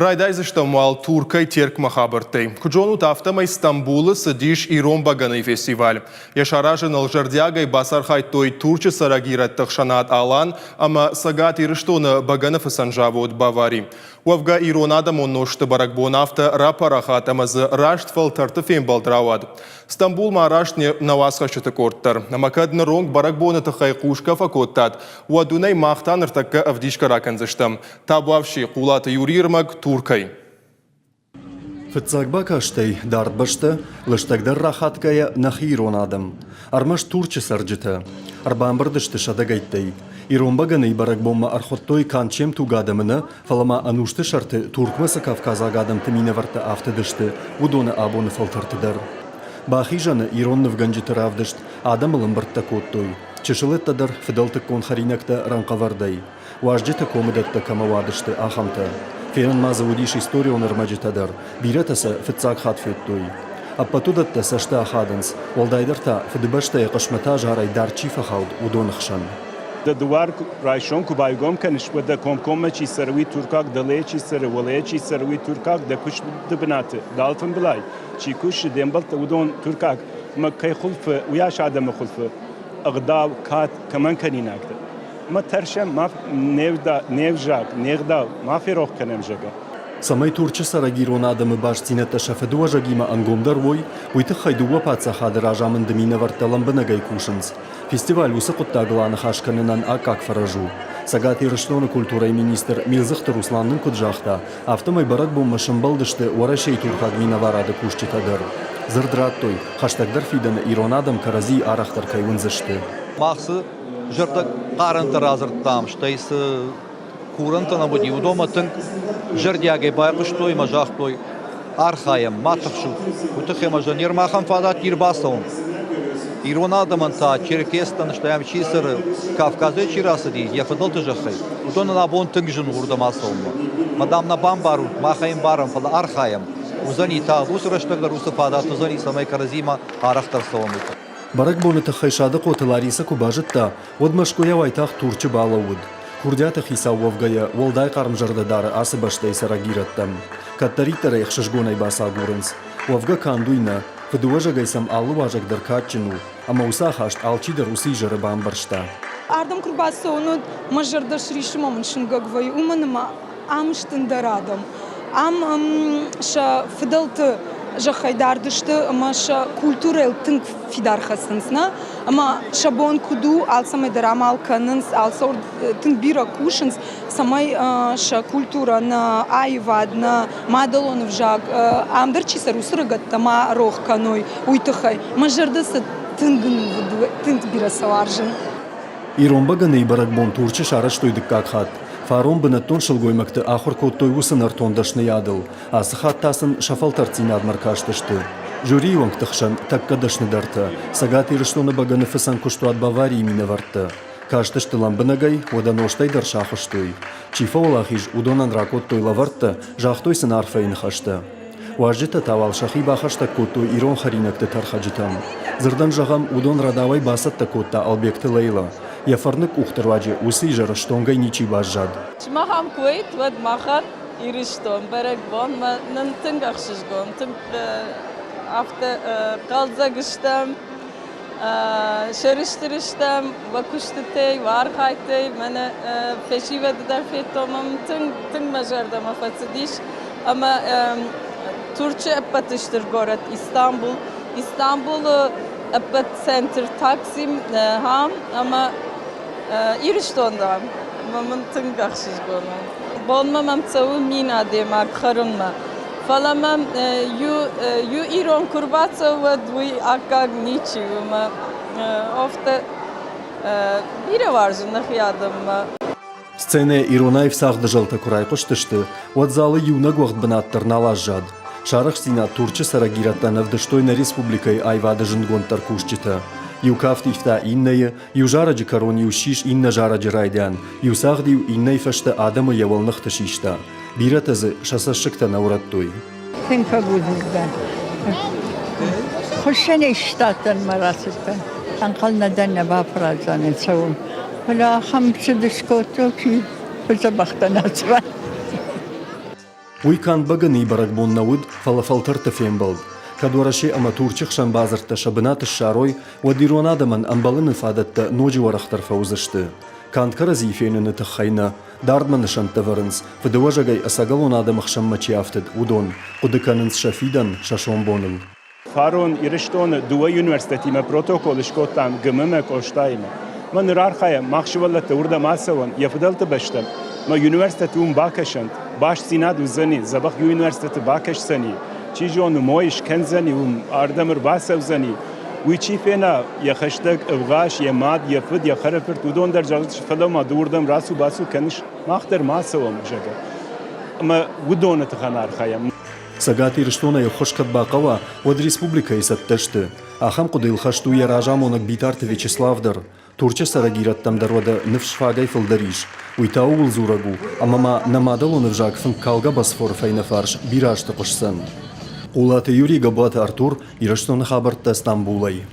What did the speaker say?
Райдайдзыстӕм уал Туркӕй Теркмӕ хабӕрттӕй. Куыд зонут, афтӕмӕй Стамбулы цыдис ирон бӕгӕныйы фестиваль. Йӕ саразыныл зӕрдиагӕй бацархайдтой Турчы цӕрӕг ирӕтты ӕхсӕнад Алан ӕмӕ Цӕгат Ирыстоны бӕгӕныфыцӕн завод Бавари. Уӕвгӕ ирон адӕмон нозты бӕрӕгбон афтӕ рапарахат ӕмӕ дзы раст фӕлтӕрты фембӕлд рауад. Стамбулмӕ араст нӕ уацхӕсджыты къорд дӕр. Ӕмӕ кӕд ныронг бӕрӕгбоны тыххӕй хъусгӕ фӕкодтат, уӕд уын ӕй мах та ныртӕккӕ ӕвдисгӕ ракӕндзыстӕм. Табуафси, Хъулаты Юрийы ӕрмӕг Туркӕй. Фыццаг бакастӕй дард бӕстӕ, лыстӕгдӕр рахатгӕйӕ нӕхи ирон адӕм. Ӕрмӕст Турчы цӕрджытӕ. Ӕрбамбырд сты сӕдӕгӕйттӕй. Ирон бӕгӕныйы бӕрӕгбонмӕ ӕрхуыдтой канд се мтуг адӕмы нӕ, фӕлӕ ма ӕнусты сӕрты Туркмӕ цы кавказаг адӕмты минӕвӕрттӕ афтыдысты, уыдоны абоны фӕлтӕрты дӕр. Бахизӕны ирон нывгӕнджыты равдыст адӕмыл ӕмбырдтӕ кодтой. Чысылӕттӕ дӕр фыдӕлтыккон хӕринӕгтӕ рӕнхъӕвӕрдӕй. Уазджыты комыдӕттӕ кӕмӕ уадысты, ахӕмтӕ. Фенын ма дзы уыдис историон ӕрмӕджытӕ дӕр, бирӕтӕ сӕ фыццаг хатт федтой. Ӕппӕт уыдӕттӕ цӕсты ахадынц, уӕлдайдӕр та Фыдыбӕстӕйы хъысмӕты азарӕй дард чи фӕхауд, уыдоны хсӕн. Дӕ дуар райсом куы байгом кӕныс, уӕд дӕ комкоммӕ чи цӕры, уый туркаг, дӕлейӕ чи цӕры, уӕлейӕ чи цӕры, уый туркаг, дӕ куысты бынаты, дӕ алфӕмбылай чи кусы, де мбӕлттӕ, уыдон туркаг. Ӕмӕ кӕй хуылфы, уыйас адӕмы хуылфы ӕгъдау, кад кӕмӕн кӕнинаг дӕ? Ма тӕрсӕм, ма не взаг, не гъдау ма ферох кӕнӕм, зӕгъгӕ. Цӕмӕй Турчы цӕрӕг ирон адӕмы бастдзинӕдтӕ сӕ фыдыуӕзӕгимӕ ӕнгомдӕр уой, уый тыххӕй дыууӕ паддзахады разамынды минӕвӕрттӕ лӕмбынӕгӕй кусынц. Фестиваль уыцы хъуыддагыл аныхас кӕнынӕн аккаг фӕрӕз у. Цӕгат Ирыстоны культурӕйы министр Милдзыхты Руслан нын куыд загъта, афтӕмӕй бӕрӕгбонмӕ сӕмбӕлдысты Уӕрӕсейы туркаг минӕварады кусджытӕ дӕр. Дзырд радтой, хӕстӕгдӕр фидӕны ирон адӕм кӕрӕдзийы арӕхдӕр кӕй уындзысты. Мах цы зӕрдӕхъарӕнтӕ радзырдтам, стӕй цы курӕнтӕ нӕм уыди, уыдонмӕ тынг зӕрдиагӕй байхъуыстой ӕмӕ загътой, архайӕм, ма тыхсут. Уый тыххӕй ӕмӕ зӕгъ, ныр ахӕм фадат не рбацӕуын. Ирон адӕмӕн та, черкестӕн, стӕй ам чи цӕры, Кавказӕй чи рацыди, йӕ фыдӕлты зӕххӕй, уыдонӕн абон тынг зын у уырдӕм ацӕуынмӕ. Мӕ, дам, нӕ бамбарут, мах ӕй ӕмбарӕм, фӕлӕ архайӕм. Уыдзӕни тагъд уыцы рӕстӕг дӕр уыцы фадат уыдзӕни, цӕмӕй кӕрӕдзимӕ арӕхдӕр цӕуӕм. Бӕрӕгбоны тыххӕй Садыхъоты Ларисӕ куы базыдта, уӕд Мӕскуыйӕ уайтагъд Турчы балӕууыд. Курдиаты хицау уӕвгӕйӕ, уӕлдай хъармзӕрдӕ дары ацы бӕстӕйы цӕрӕг ирӕттӕм. Кӕддӕриддӕр ӕй ӕхсызгонӕй бацагурынц. Уӕвгӕ канд уый нӕ, фыдыуӕзӕгӕй сӕм алы уазӕг дӕр кадджын у, ӕмӕ уыцы ахаст алчидӕр уыцы изӕры бамбӕрста. Ардӕм куы рбацӕуын, уӕд мӕ зӕрдӕ сриссы ӕмӕ мын сынгӕг вӕййы, уымӕн ӕмӕ ам сты ӕндӕр адӕм. Ам сӕ фыдӕлты зӕххӕй дард сты ӕмӕ сӕ культурӕйыл тынг фидар хӕцынц, нӕ? Ӕмӕ сӕ бон куыд у, алцӕмӕй дӕр амал кӕнынц, алцӕуыл тынг бирӕ кусынц, цӕмӕй сӕ культурӕ, нӕ аивад, нӕ мадӕлон ӕвзаг ам дӕр чи цӕры, уыцы рыгӕттӕ ма рох кӕной, уый тыххӕй. Мӕ зӕрдӕ сӕ тынг тынг бирӕ сӕ уарзын. Ирон бӕгӕныйы бӕрӕгбон Турчы сарӕзтой дыккаг хатт. Фарон бынӕттон сылгоймӕгты ахуыр кодтой уыцы нӕртон дӕсныйадыл. Ацы хатт та сын сӕ фӕлтӕрддзинадмӕ ркастысты. Жюрийы уӕнгты хсӕн тӕккӕ дӕсныдӕртӕ, Цӕгат Ирыстоны бӕгӕныфыцӕн куыстуат Баварийы минӕвӕрттӕ. Кастысты лӕмбынӕгӕй, уӕдӕ нозтӕй дӕр сахуыстой. Чи фӕуӕлахиз, уыдонӕн ракодтой лӕвӕрттӕ, загътой сын арфӕйы ныхӕстӕ. Уазджытӕ та уал сӕхи бахӕстӕг кодтой ирон хӕринӕгты тӕрхӕджытӕм. Дзырдӕн зӕгъӕм, уыдон рӕдауӕй бацӕттӕ кодта Албегты Лейлӕ. Йӕ фӕрныг къухты руаджы уыцы изӕры стонгӕй ничи баззад. Сымах ам куы уӕит, уӕд махӕн Ирыстон бӕрӕгбонмӕ нын тынг ӕхсызгон, тынг афтӕ хъӕлдзӕг стӕм, сӕрыстыр стӕм уӕ куыстытӕй, уӕ архайдтӕй. Мӕнӕ фӕсивӕды дӕр федтон, мӕм тынг, тынг мӕ зӕрдӕмӕ фӕцыдис. Ӕмӕ Турчы ӕппӕты стыр горӕт Истанбул. Истанбулы ӕппӕт центр Таксим хам ӕмӕ Ирыстон дам. Ӕмӕ мын тынг ӕхсызгон у. Бонмӕ мӕм цӕуы мин адӕймаг хӕрынмӕ. Фӕлӕ мӕм иу ирон куы рбацӕуы, уӕд уый аккаг ничи у. Мӕ афтӕ бирӕ уарзын нӕхи адӕммӕ. Сценӕйы иронӕй цагъды зӕлтӕ куы райхъуыстысты, уӕд залы иунӕг уӕгъд бынат дӕр нал аззад. Сарӕхстдзинад Турчы цӕрӕг ирӕттӕн ӕвдыстой нӕ республикӕйы аивады зындгонддӕр кусджытӕ. Иу кафт ивта иннӕйы, иу зарӕджы кӕрон-иу ссис иннӕ зарӕджы райдиан, иу цагъд-иу иннӕйы фӕстӕ адӕмы йӕ уӕлныхты систа. Бирӕтӕ дзы сӕ цӕссыгтӕ нӕ урӕдтой. Тынг фӕбузныг дӕн. Хуыссӕнӕй сыстадтӕн мӕ рацыдтӕн. Ӕнхъӕл нӕ дӕн, нӕ бафӕраздзӕнӕн цӕуын. Фӕлӕ ахӕм цыд скодтой, фӕдзӕбӕх дӕн ацы ран. Уый канд бӕгӕныйы бӕрӕгбон нӕ уыд, фӕлӕ фӕлтӕрты фембӕлд. Кӕд Уӕрӕсе ӕмӕ Турчы хсӕн бадзырдтӕ сӕ бынат ссарой, уӕд ирон адӕмӕн ӕмбӕлыны фадӕттӕ ноджы уӕрӕхдӕр фӕуыдзысты. Канд кӕрӕдзийы феныны тыххӕй нӕ, дардмӕ нысӕнттӕ вӕрынц, фыдыуӕзӕгӕй ӕцӕгӕлон адӕмы хсӕнмӕ чи афтыд, уыдон, хъуыды кӕнынц сӕ фидӕн, сӕ сомбоныл. Фарон Ирыстоны дыууӕ университетимӕ протокол скодтам ГММ Къостаимӕ. Мӕ ныр архайӕм, мах сывӕллӕттӕ уырдӕм ацӕуӕм, йӕ фыдӕлты бӕстӕм. Мӕ университеты уым бакӕсӕнт, бастдзинад уыдзӕни, дзӕбӕх университеты бакӕсдзӕни, чи зоны, мой скӕндзӕни уым, ардӕм ӕрбацӕудзӕни. Уый чи фена, йӕ хӕстӕг ӕвгъӕс, йӕ мад, йӕ фыд, йӕ хӕрӕфырт, уыдон дӕр зӕгъдзысты, фӕлӕ ма ды уырдӕм рацу-бацу кӕныс, мах дӕр ма цӕуӕм, зӕгъгӕ. Ӕмӕ уыдоны тыхӕн архайӕм. Цӕгат Ирыстонӕй ӕххуыс кӕд бахъӕуа, уӕд республикӕйы цӕттӕ сты. Ахӕм хъуыдыйыл хӕст у йӕ разамонӕг Битарты Вячеслав дӕр. Турчы цӕрӕг ирӕттӕм дӕр уӕдӕ ныфс фагӕй фылдӕр ис. Уый та ууыл дзурӕг у, ӕмӕ ма нӕ мадӕлон ӕвзаг фынккалгӕ Босфоры фӕйнӕфарс бирӕ азты хъуысдзӕн. Хъулаты Юрий, Габуаты Артур, Ирыстоны хабӕрттӕ Стамбулӕй.